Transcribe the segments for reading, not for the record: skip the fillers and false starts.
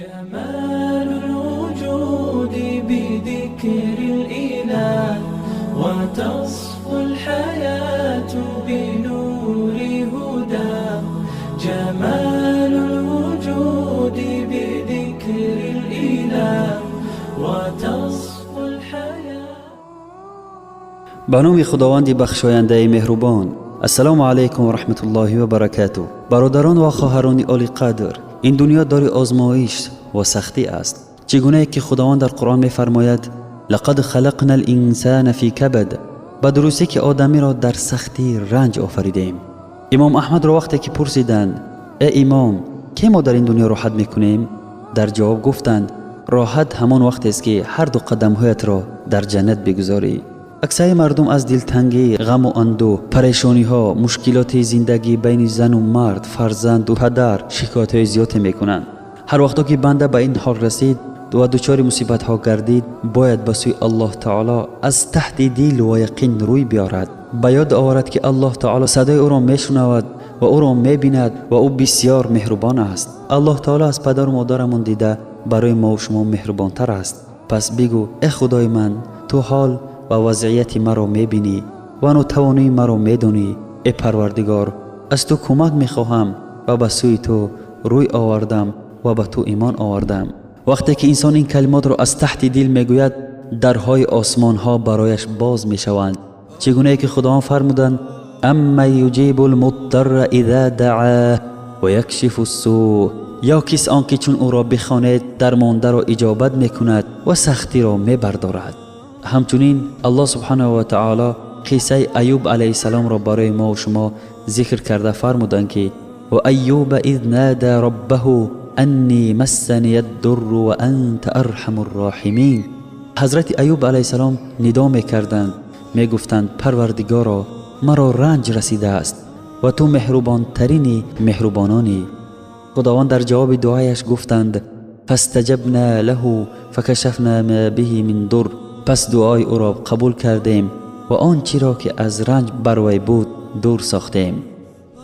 جمال الوجود بذكر الإله وتصفو الحياة بنور هدى جمال الوجود بذكر الإله وتصفو الحياة. Ба номи Худованди бахшояндаи меҳрубон. Ассалому алайкум ва раҳматуллоҳи ва баракатуҳ. Бародарон ва хоҳарони олиқадр, ин дунё дори озмоиш ва сахтӣ аст. Чӣ гунае ки Худованд дар Қуръон мефармояд: лақад халақна линсана фи кабад, ба дурустӣ ки одамиро дар сахтӣ ранҷ офаридем. Имом Аҳмадро вақте ки пурсиданд: э имом, ке мо дар ин дунё роҳат мекунем? Дар ҷавоб гуфтанд: роҳат ҳамон вақтест, ки ҳар ду қадамҳоятро дар ҷаннат бигузорӣ. Аксари мардум аз дилтангӣ, ғаму андӯҳ, парешониҳо, мушкилоти зиндагӣ байни зану мард, фарзанду падар шикоятҳои зиёде мекунанд. Ҳар вақто ки банда ба ин ҳол расид ва дучори мусибатҳо гардид, бояд ба сӯи Аллоҳ таоло аз таҳти дил ва яқин рӯй биёрад, ба ёд оварад, ки Аллоҳ таоло садои ӯро мешунавад ва ӯро мебинад ва ӯ бисьёр меҳрубон аст. Аллоҳ таоло аз падару модарамон дида барои мову шумо меҳрубонтар аст. Пас бигӯ: э Худои ман, ту ҳол ва вазъияти маро мебинӣ ва нотавонии маро медонӣ. Э Парвардигор, аз ту кӯмак мехоҳам ва ба сӯи ту рӯй овардам ва ба ту имон овардам. Вақте ки инсон ин калимотро аз таҳти дил мегӯяд, дарҳои осмонҳо барояш боз мешаванд. Чӣ гунае ки Худованд фармуданд: амман юҷибу лмудтарра иза даъаҳ ва якшифу ссӯ, ё кис он ки чун ӯро бихонед, дармондаро иҷобат мекунад ва сахтиро мебардорад. Ҳамчунин Аллоҳ субҳанаҳу ва таоло қиссаи Аюб алайҳиссаломро барои мову шумо зикр карда фармуданд, ки ва аюба из нада роббаҳу анни массания ддурру ва анта арҳаму рроҳимин. Ҳазрати Аюб алайҳиссалом нидо мекарданд, мегуфтанд: Парвардигоро, маро ранҷ расидааст ва ту меҳрубонтарини меҳрубононӣ. Худованд дар ҷавоби дуояш гуфтанд: фастаҷабна лаҳу факашафна ма биҳи мин дур, пас дуои ӯро қабул кардем ва он чиро ки аз ранҷ бар вай буд, дур сохтем.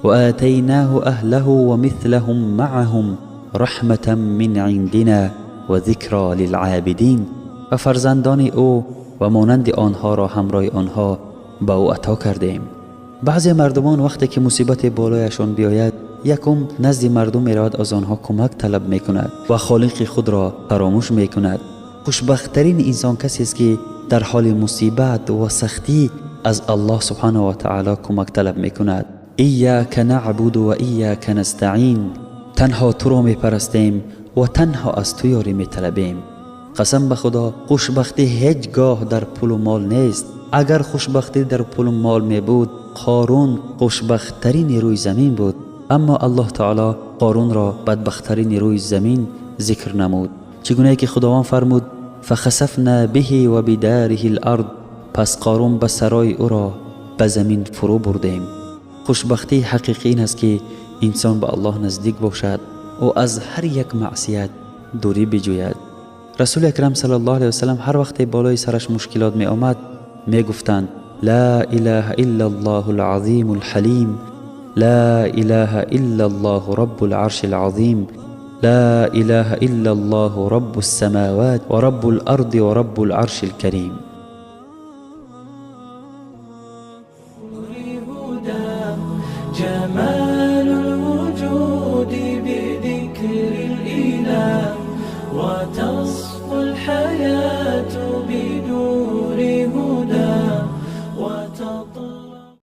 Ва атайнаҳу аҳлаҳу ва мислаҳум маъаҳум раҳматан мин индина ва зикро лилъобидин, ва фарзандони ӯ ва монанди онҳоро ҳамроҳи онҳо ба ӯ ато кардем. Баъзе мардумон вақте ки мусибате болояшон биёяд, якум назди мардум меравад, аз онҳо кӯмак талаб мекунад ва Холиқи худро фаромӯш мекунад. Хушбахттарин инсон касест, ки дар ҳоли мусибат ва сахтӣ аз Аллоҳ субҳанаҳу ва таоло кӯмак талаб мекунад. Ияка наъбуду ва ияка настаъин, танҳо туро мепарастем ва танҳо аз ту ёрӣ металабем. Қасам ба Худо, хушбахтӣ ҳеҷ гоҳ дар пулу мол нест. Агар хушбахтӣ дар пулу мол мебуд, Қорун хушбахттарини рӯи замин буд. Аммо Аллоҳ таоло Қорунро бадбахттарини рӯи замин зикр намуд. Чӣ гунае ки Худованд фармуд: фахасафна биҳи ва бидариҳи лард, пас Қорун ба сарои ӯро ба замин фурӯ бурдем. Хушбахтии ҳақиқӣ ин аст, ки инсон ба Аллоҳ наздик бошад, ӯ аз ҳар як маъсият дурӣ биҷӯяд. Расули акрам саллаллоҳу алайҳи васаллам ҳар вақте болои сараш мушкилот меомад, мегуфтанд: ла илаҳа илла аллоҳу лазиму лҳалим, ла илаҳа илла аллоҳу раббу ларши лазим, ла илаҳа илла аллоҳу раббу ссамават ва раббу ларди ва раббу ларши лкарим. جمال الوجود بذكر الإله وتصفو الحياة.